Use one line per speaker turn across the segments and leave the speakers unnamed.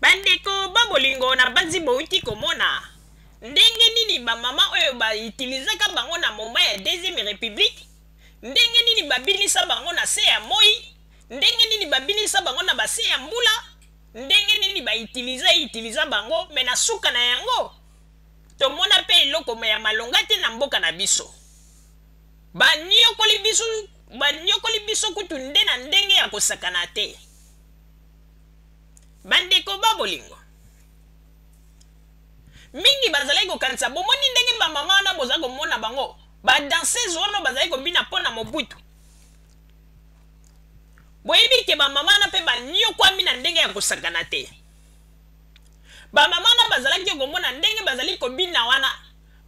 Bandeko ba bolingo, nabanzi bowuti komona ndenge nini ba mama oyo ba utilisaka bango na moment ya deuxième republique, ndenge nini babinisa bango na se ya moyi, ndenge nini babinisa bango na ba se ya mbula, ndenge nini ba utilisa utilisa bango, mais na suka na yango tomona pe eloko ya malonga te na mboka na biso. Baniokoli biso, baniokoli biso kutu nde na ndenge ya kosakana te. Bandeko ba bolingo, mingi bazalaki kokanisa, bomoni ndenge ba mama wana boza komona bango, ba danseuse wana bazali kobina mpo na Mobutu. Boyebi ke ba mama wana mpe baniokwami na ndenge ya kosakana te. Ba mama wana bazalaki komona ndenge bazali kobina wana,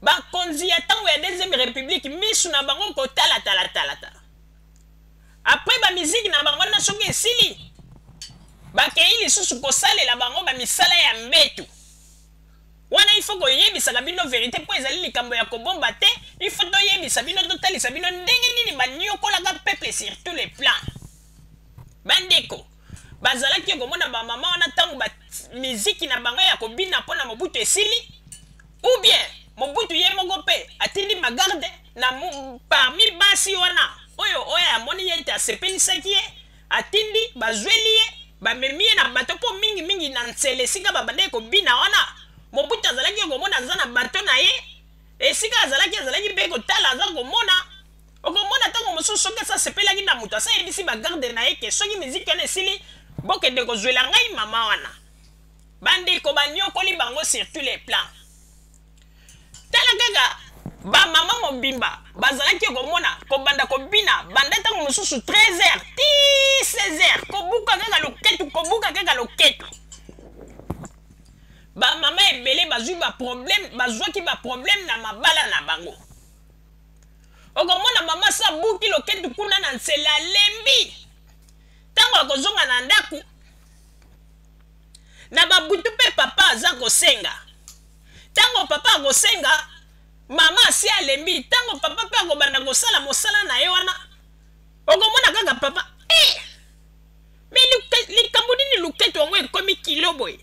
bakonzi ya ntango ya deuxième republique misu na bango kotala tala tala tala. Après ba miziki na bango wana soki esili, bakei lisusu kosalela bango ba misala ya mbetu. Wana il faut koyebisaka bino verite mpo ezali likambo ya kobomba te, il faut toyebisa bino, totalisa bino ndenge nini baniokolaka peuple sur tous les plans. Bandeko, bazalaki komona ba mama wana ntango ba miziki na bango ya kobina mpo na Mobutu esili, ou bien Mobutu ye moko mpe atindi magarde na parmi basi wana oyo oyo amoni ye ete asepelisaki ye, atindi bazweli ye, bamemi ye na bato mpo mingi mingi na nsele esika babandaki kobina wana. Mobutu azalaki komona aza na bato na ye esika azalaki, azalaki mpe kotala, aza komona. Okomona ntango mosusu soki asi asepelaki na moto, asi ayebisi bagarde na ye ke soki miziki wana esili, bokende kozwela ngai mama wana. Bandeko banyokoli bango sur tous les plans. Tala kaka bamama mobimba bazalaki komona kobanda kobina banda ntango mosusu 13h ti 16h, kobuka kaka loketu, kobuka kaka loketu. Bamama ebele bazwi ba problème, bazwaki ba problème na mabala na bango. Okomona mama sa buki loketu kuna na nsela, alembi. Ntango akozonga na ndako na babutu mpe papa aza kosenga. Ntango papa akosenga, mama asi alembi. Ntango papa mpe akobanda kosala mosala na ye wana, okomona kaka papa eh! Me likambo nini loketo yango ekomi kilo boye?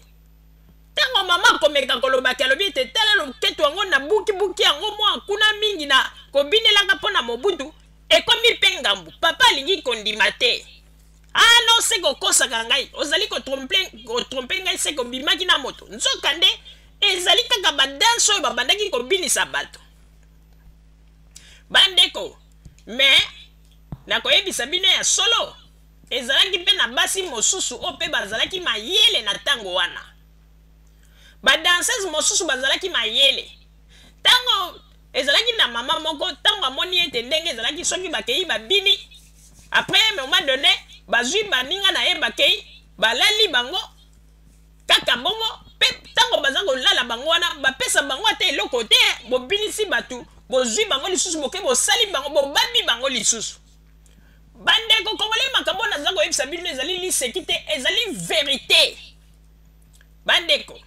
Ntango mama akomeka kolobaki, alobi ete tala loketo yango nabukibuki yango mwa kuna mingi na kobinelaka mpo na Mobutu, ekomi mpe ngambu. Papa alingi kondima te. Ah non, se kokosaka ngai, ozali kotrompe ngai, se kobimaki na moto. Nzokande ezali kaka badanse oyo babandaki kobinisa bato. Bandeko, me nakoyebisa bino ya solo, ezalaki mpe na basi mosusu oyo mpe bazalaki mayele na ntango wana. Badanseuse mosusu bazalaki mayele. Ntango ezalaki na mama moko, ntango amoni ete ndenge ezalaki soki bakei babini, après un moment donné bazwi baninga na ye bakei balali bango kaka bongo, mpe ntango baza kolala bango wana bapesa bango ata eloko te, bobinisi bato, bozwi bango lisusu, boke bosali bango, bobabi bango lisusu. Bandeko Congolais, makambo naza koyebisa bino ezali liseki te, ezali verite. Bandeko,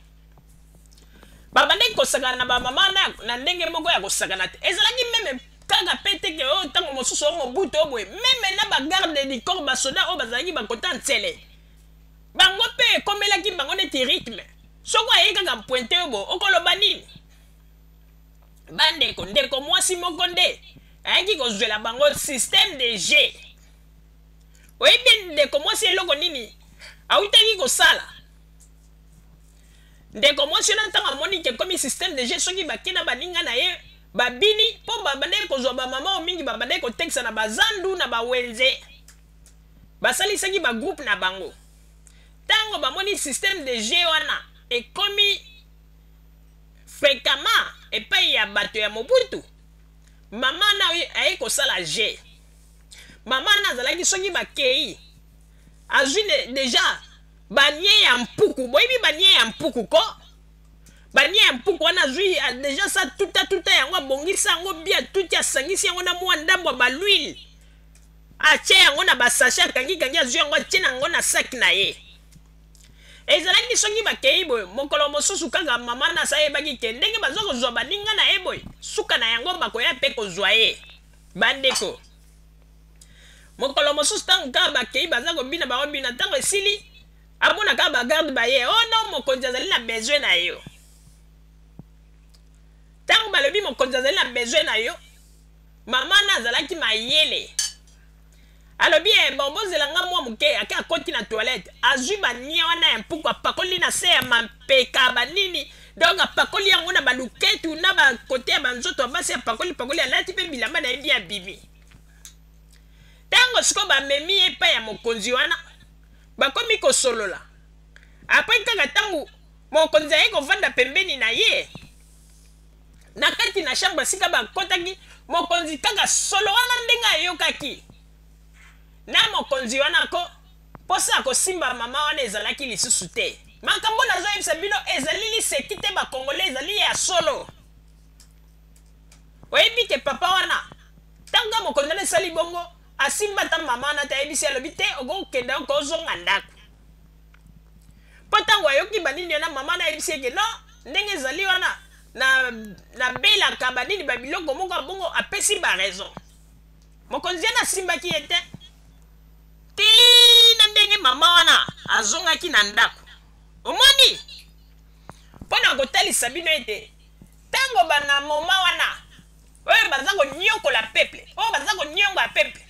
babandaki kosakana na bamama na ndenge moko ya kosakana te. Ezalaki meme kaka pe te ke oyo ntango mosusu oyo Mobutu oyo boye, meme na bagarde du corps, basoda oyo bazalaki bakota nsele, bango mpe ekomelaki bango neti rythme. Soko aye kaka pointe oyo boye, okoloba nini? Bandeko, ndeko mwasi moko nde ayaki kozwela bango système de jeu. Oyebi ndeko mwasi eloko nini awutaki kosala? Ndeko mwasi wana ntango amoni ke ekomi système de jeu, soki bake na baninga na ye babini, mpo babandaki kozwa bamama oyo mingi babandaki kotekisa na bazandu na bawenze, basalisaki bagroupe na bango. Ntango bamoni système de jeu wana ekomi fréquemment epai ya bato ya Mobutu, mama na aye kosala jeu. Mama na azalaki soki bakei azwi deja banie ya mpuku. Boyebi banie ya mpuku ko? Banie ya mpuku wana azwi deja sa tuta tuta yango, abongisa yango bia tuti, asangisi yango na mwa ndambo ya baluile, atie yango na basashe, akangikangi, azwi yango atie na yango na sac na ye. Ezalaki soki bakei boye, mokolo mosusu kaka mama na sa ayebaki ke ndenge baza kozwa baninga na ye boye, suka na yango bakoya mpe kozwa ye. Bandeko, mokolo mosusu ntango kaka bakei baza kobina, bakobina, ntango esili Amona kaka ba garde baye, oh non, mokonzi azali na besoin na yo. Ntango balobi mokonzi azali na besoin na yo, mama na azalaki mayele. Alobi eh, bon, bozela nga mwa moke. Ake akoti na toilette, azwi bania wana ya mpuku, apakoli na se ya mampeka banini, donc apakoli yango na baluketu na bakote ya banzoto ya basi, apakoli pakoli, alati mpe bilamba na ye bien, abimi. Ntango sikoyo bamemi ye epai ya mokonzi wana, bakomi kosolola. Apres kaka ntango mokonzi aye kovanda pembeni na ye na kati na chambre esika bakotaki, mokonzi kaka solo wana ndenge ayokaki na mokonzi wana ko mposa ya kosimba mama wana ezalaki lisusu te. Makambo nazoyebisa bino ezali liseki te, bakongole, ezali ya solo. Oyebi ke papa wana, ntango mokonzi wana esali bongo, asimba ata mama wana te, ayebisi, alobi te, okokende, okozonga ndako. Mpo ntango ayoki banini wana, mama wana ayebisi eke non, ndenge ezali wana, nabelaka banini babiloko moko ya bongo, apesi baraison. Mokonzi wana asimbaki ye te tina ndenge mama wana azongaki na ndako. Omoni, mpo na kotalisa bino ete ntango bana moma wana oyo baza konyokola peuple, oyo baza konionga peuple,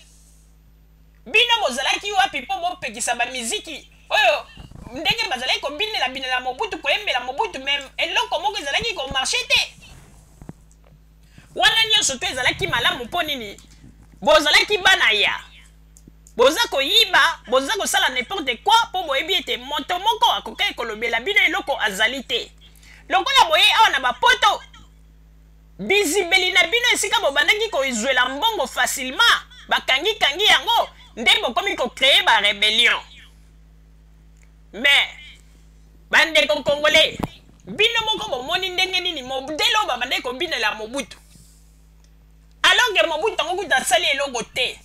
bino bozalaki wapi mpo bopekisa bamiziki oyo ndenge bazalaki kobinela binela Mobutu, koyembela Mobutu? Mais eloko moko ezalaki komarcher te. Wana nyonso to ezalaki malamu. Mpo nini? Bozalaki bana ya boza koyiba, boza kosala n'importe quoi, mpo boyebi ete moto moko akokaki kolobela bino eloko azali te. Lokola boye awa na bapoto, bizibeli na bino esika bobandaki kozwela mbongo facilement, bakangi-kangi yango, nde bokomi kocréer barébellion. Mais bandeko congolais, bino moko bomoni ndenge nini modèle oyo babandaki kobinela Mobutu, alors que Mobutu yango kuta asali eloko te.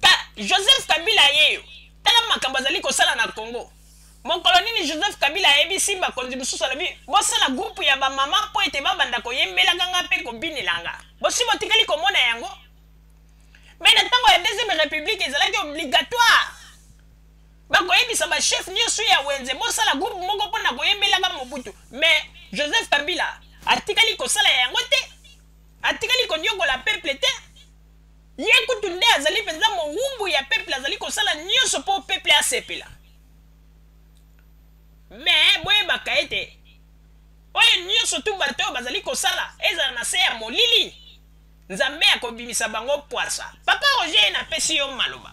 Ka Joseph Kabila yeyo, tala makambo azali kosala na Congo. Mokolo nini Joseph Kabila ayebisi bakonzi mosusu, alobi bosala groupe ya bamama mpo ete babanda koyembelaka nga mpe kobinelanga? Bosi botikali komona yango? Mais na ntango ya Deuxième République ezalaki obligatoire, bakoyebisa bachef nyonso ya wenze bosala groupe moko mpona koyembelaka Mobutu. Mais Joseph Kabila atikali kosala yango te, atikali konyokola peuple te. Ye kutu nde azali mpenza mowumbu ya peuple, azali kosala nyonso mpo peuple asepela. Mais boyebaka ete oyo nyonso tu bato oyo bazali kosala ezala na se ya molili, Nzambe akobimisa bango pwasa. Papa Roger, napesi yo maloba.